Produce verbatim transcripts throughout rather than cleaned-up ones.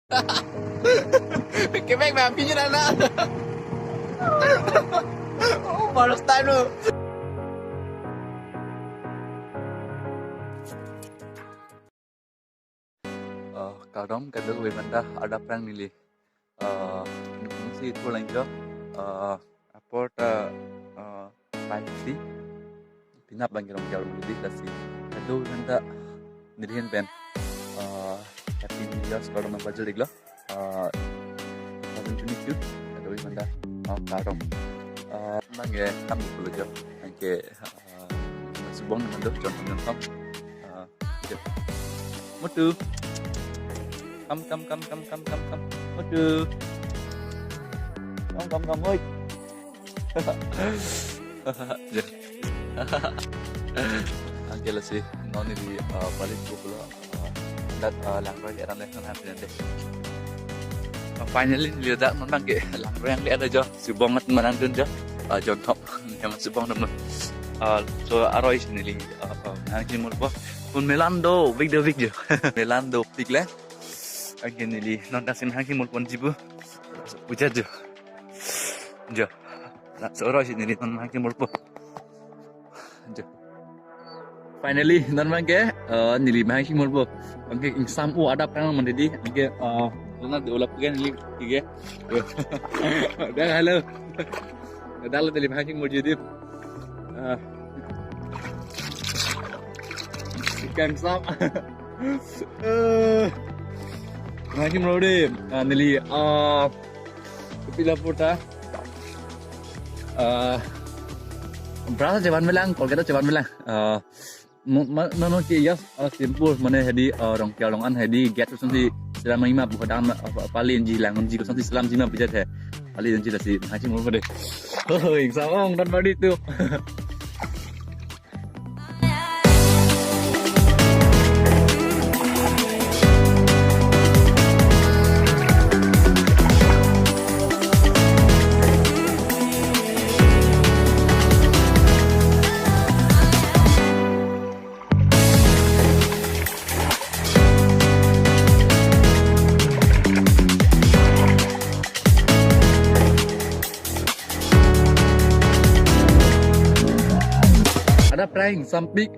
Kevek ma pini na na. Oh, first time lo. Eh, kardom kadokave aphanta, adap prang neli. Eh, nungsi pu lang jo. Eh, apor ta, eh, five thirty. Penap abang ke Rongker along dei, lasi kadokave aphanta neli ahin pen, eh, Happy New Year kardom nangpajir iklo. Eh, two thousand twenty-two, kadokave aphanta, eh, kardom. Eh, abang ke kam pulo jo. Anke, eh, subong nang do, Jontop, Jontop. Eh, Mutu. Kam, kam, kam. Mutu. Kam, kam, kam, oi. Ya. Anke lasi, non neli, eh, balik ko pulo. Eh, dak, eh, langroi aran le nang happy dei. Eh, finally, neli dak non abang ke langroi angle ada jo. Subong atum nangdun jo. Eh, Jontop. Yang subong atum. Eh, so aroi si neli, eh, eh, hangchimul po. Pon melan dopik dopik jo. Melan dopik le. Anke neli non ta si hangchimul ponji pu. Puja jo. Jo. So aroi si neli non hangchimul po. Jo. Finally, non abang ke, eh, neli hangchimul po. Anke ingsam o adap prang mandi dei. Anke, eh, lana de ulap ke neli ke. Dah, halo. Dah lo, neli hangchimul ji dei. Ah. Ingsam. Eh. Hangchimul dei. Ah, neli, ah, kopi lapu ta. Eh, brush chevan melang, Colgate chevan melang. Eh, mo-, ma-, mano ke ya, eh, simple, mane hedi, eh, Rongker along an hedi, gate kosonsi selam ma pu, hadak ma, eh, pali enji lang enji kosonsi selamji ma pijat he. Pali enji lasi, hangchimul po dei. Oh, ingsam ong, don badi tu. Adap prang sampik.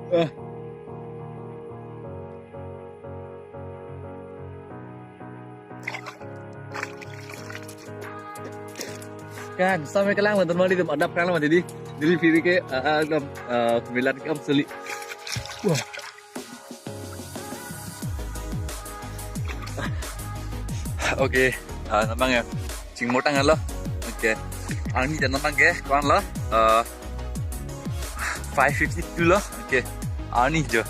Ah. Kan, sampai kelang nonton mali tu, adap kelang mati di. Dili piri ke, ah, ah, ah, milan ke om seli. Wah. Okay, ah, non abang ya. Chingmur tanglo. Okay. Arni jan non abang ke, ko-an lo? Ah, five fifty-two lo. Okay. Arni jo.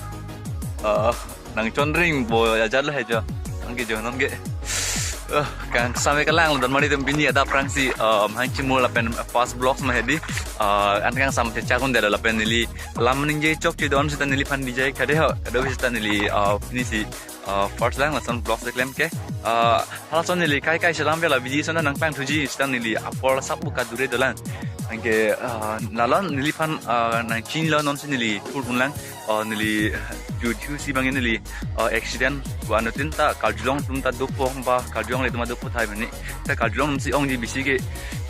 Ah, nangchonring po ajat lo he jo. Anke jo, non ke. Ah, kan sampai kelang lo, don mali atum pini adap prang si, ah, hangchimul lapen first vlog ma hedi. Ah, an kangsam chechak un dei lapen neli lam ningje chok chedon seta neliphan dijai kade ho. Kadokave seta neli, ah, pini si ah, first lang lason vlog si klem ke. Ah, halason neli kai kai selam vela biji son nangpangthuji seta neli apor sap buka dure dolang. Anke, ah, nalon neliphan, ah, nangchinilo non si neli thur unlang. Ah, neli juthu si abang neli, ah, accident pu anuttin ta karjulong atum ta dopo ba karjulongle atum ta dopo thai mani. Ta karjulong atum si ongji bisi ke,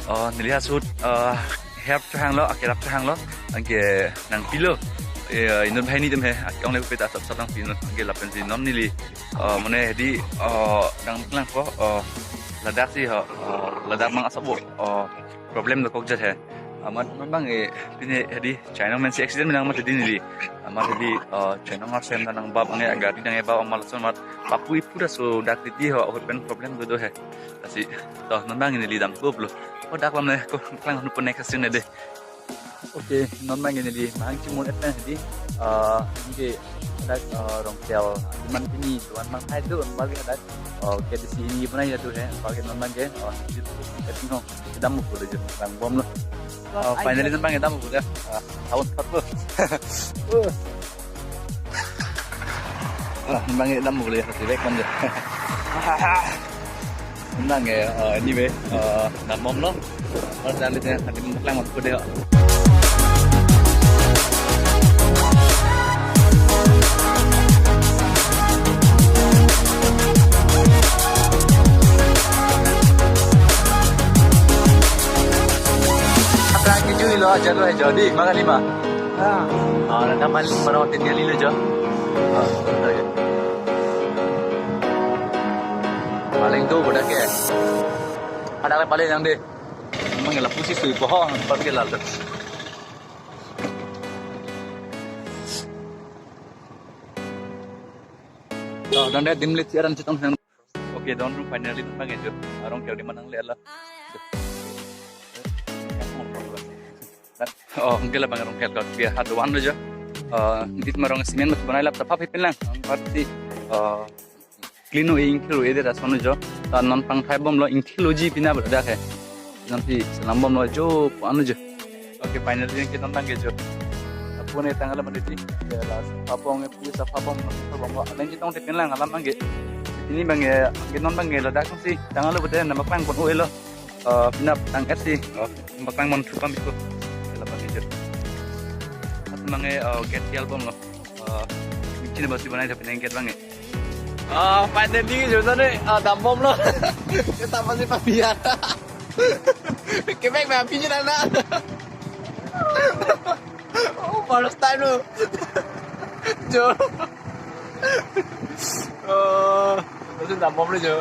ah, neli ahut, ah, herap chehanglo, akerap chehanglo, anke nangpilo. Eh, inut banghini atum he, ake-ongle pupe ta sap sap nangpilo, anke lapen si non neli, eh, mane hedi, eh, nanglang po, eh, ladak si ho, eh, ladak mang asap bo, eh, problem dokok jat he. Amat non abang, eh, pini hedi, China men si accident menang amat hedi neli. Amat hedi, eh, China ngasem nang bab ange agari nang bab amat lason amat papu ipu ta so dak titi ho, ahut pen problem do do he. Lasi, to, non abang neli damkok lo. Oh, dak lam ne, ko, kelang nu po next scene dei. Okay, non abang neli mahang chimul et na hedi. Ah, anke dak, ah, Rongker, di man pini, tuan mang hai tu, bagi dak. Oh, okay, di sini pun aja tu he, bagi non abang ke, oh, di tu, et no, kedam ko dei, bang bom lo. Ah, finally non abang kedam ko dei. Ah, tahun empat puluh. Uh. Ah, abang ke dam boleh satu bek kan je. Abang ke, eh, anyway, eh, dam bom lo. Kalau saya lihat ya, nanti mau kelang waktu deh. Aja lo aja di, makan lima. Ah, ada maling baru hotel dia lilo jo. Ah, betul ya. Paling tu budak ke. Ada paling yang deh. Emang lapu si sui poho, empat ke lalu. Oh, dan dia dimlit siaran cetong sang. Okay, don room finally tu pakai jo. Arong kali mana nang le lah. Oh, enggak lah bang, arong kali dia ada wan jo. Eh, dit marong semen mas banai lap tapap ipin lang. Ang pasti, eh, clean o ingkir o ede rason jo. Tan non pangthai bomlo ingkir lo ji pina berada ke. Nanti selam bomlo jo, anu jo. Okay, finally yang kita nang ke jo. Apune tanggal mana di? Ya, last. Apong itu, apa bom, apa bom. Ada yang kita ong tepin lang alam angge. Ini bang ya, angge non bang ya, ladak si. Tanggal lo betul nama pang pon oil lo. Eh, pina tang et si. Oh, nama pang mon thupa miko. Alam angge jo. At mange, eh, get album lo. Eh, mungkin masih banai tapi nengket bang ya. Ah, finally jo tadi, ah, dambom lo. Kita masih papian. Kebek me api je na. Oh, first time lo. Jo. Oh, masih dambom lo jo.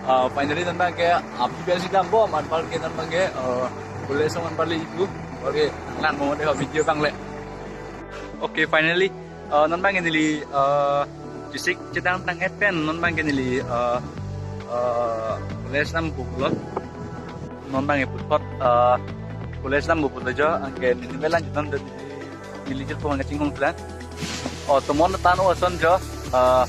Ah, finally non bang ke api biar si dambom, anpar ke non bang ke, eh, boleh song anpar le itu. Okay, nang mau deh video bang le. Okay, finally, eh, non bang neli, eh, jusik chetang tang et pen, non bang neli, eh, eh, college nam bukulo. Non bang puthot, eh, college nam bukulo jo, angke neli melan jutan de neli jil pong ngaching hong plan. Oh, tomon tano ason jo, eh,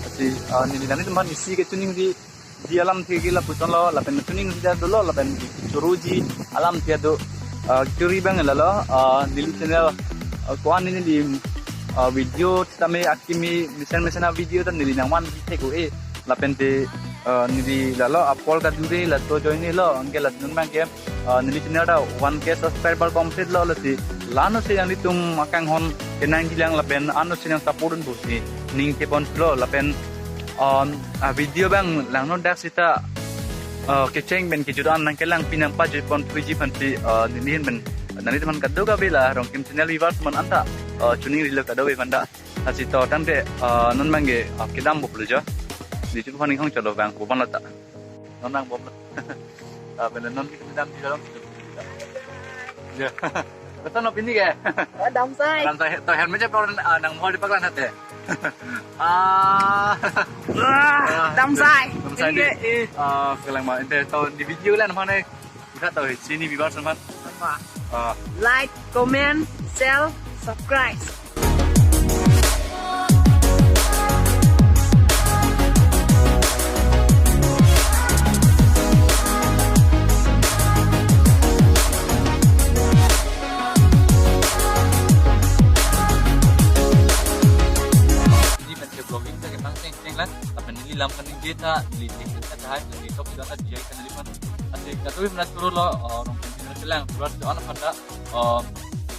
si, eh, neli nani teman isi ke tuning di di alamthe ke lapuson lo, lapen tuning sida dolo, lapen choro ji alamthe do, ah, choro bang lalo, ah, neli channel, ah, ko-an neli, ah, video tame akimi mesen mesen a video ta neli nangman thek o e, lapen te, ah, neli lalo apol kadure laso join lo, angke lason bang ke, ah, neli channel ta one K subscriber complete lo, lasi la-an ose nanglitum akanghon kenang jilang lapen la-an ose nang support un pusi ning kepon lo, lapen, um, a video bang langno dak sita, uh, kecheng pen kejut an nang kelang pinang pajut pon three G phan si, uh, neli hin pen nani teman kadokave la Rongkim channel viewers man anta, uh, tuning rilo kadokave phan ta. Lasi to tangte, uh, non bang ke, uh, kedam bop lo jo. Di chup phan hong cholo bang, bop lo ta. Non nang bom. Ah, benar non kita dam di dalam. Ya. Betul no pini ke? Oh, damsai. Damsai. To helmet aja pernah, ah, nang mau dipaklan hati. Ah. Wah, damsai. Damsai ini di, ke, eh, ah, kelang ma. Ente to di video lan mana? Kita tahu sini viewers teman. Apa? Ah. Like, comment, share, subscribe. Ini pen ke vlogging ta kepang teng teng lang, tapi neli lam kan ningje ta, neli teng teng ta hai, neli tok kita dia kan neli pan. Ate katu mana turu lo, oh, Rongkim channel kelang, keluar ke anak pada, oh,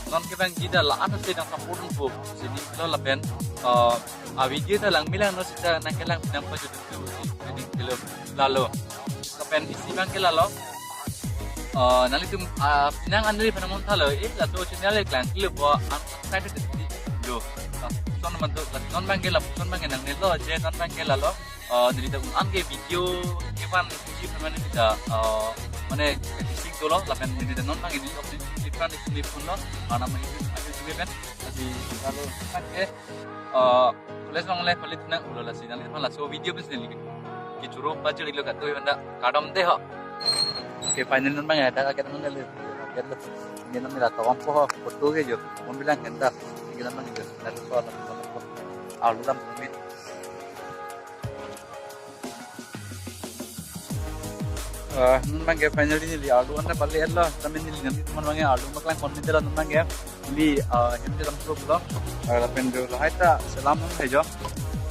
non ke bang kita la-an ose nang support un pusi ning lo lapen, oh, a video ta lang milang no sita nang kelang nang pajut tu si ning lo lalo. Lapen isi bang ke lalo. Eh, nanglitum, ah, pinang anri panamon thalo, eh, laso channel kelang kilo bo unsubscribe di do. Ah, son mantu, non bang ke lap, non bang ke nangnelo, je non bang ke lalo. Eh, neli ta un-an ke video kevan si phan mane ta, eh, mane sing dolo, lapen neli ta non bang ke neli opsi sipran di sini pun lo, mana mane itu aja juga kan. Tapi kalau kan ke, eh, college long le palit nang ulo lasi nang laso video pes neli kechoro pajir ilo katu banda kadam deh ho. Okay, finally non bang ya, dak aket non le. Aket lo. Ini non mila tawang po ho, photo ke jo. Mon bilang kenta. Ini non bang jo. Dak po, dak po, dak po. Alu dam bumi. Ah, non bang ke finally neli alu anta balik lo. Tapi neli nanti teman bang ya alu maklang kon minta non bang ya. Neli, ah, hem je dam pro pulo. Ah, lapen jo lahai ta selam hong hai jo.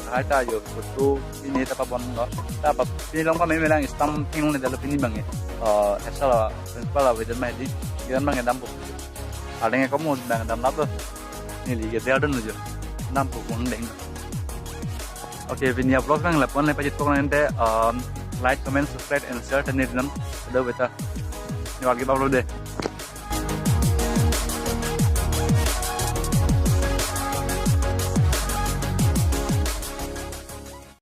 Lahai ta jo photo ini ta pabon lo. Ta pa pini long pa me melang stamp thing ne dalo pini bang e. Ah, esa la principal la wedan mai di. Iran bang e dam po. Adeng e komo bang dam lap lo. Neli ke dia don jo. Dam po kong deng. Okay, pini a vlog bang la pon le pajit pon ente, um, like, comment, subscribe and share ta ne dam. Ado beta. Ni wagi bablo de.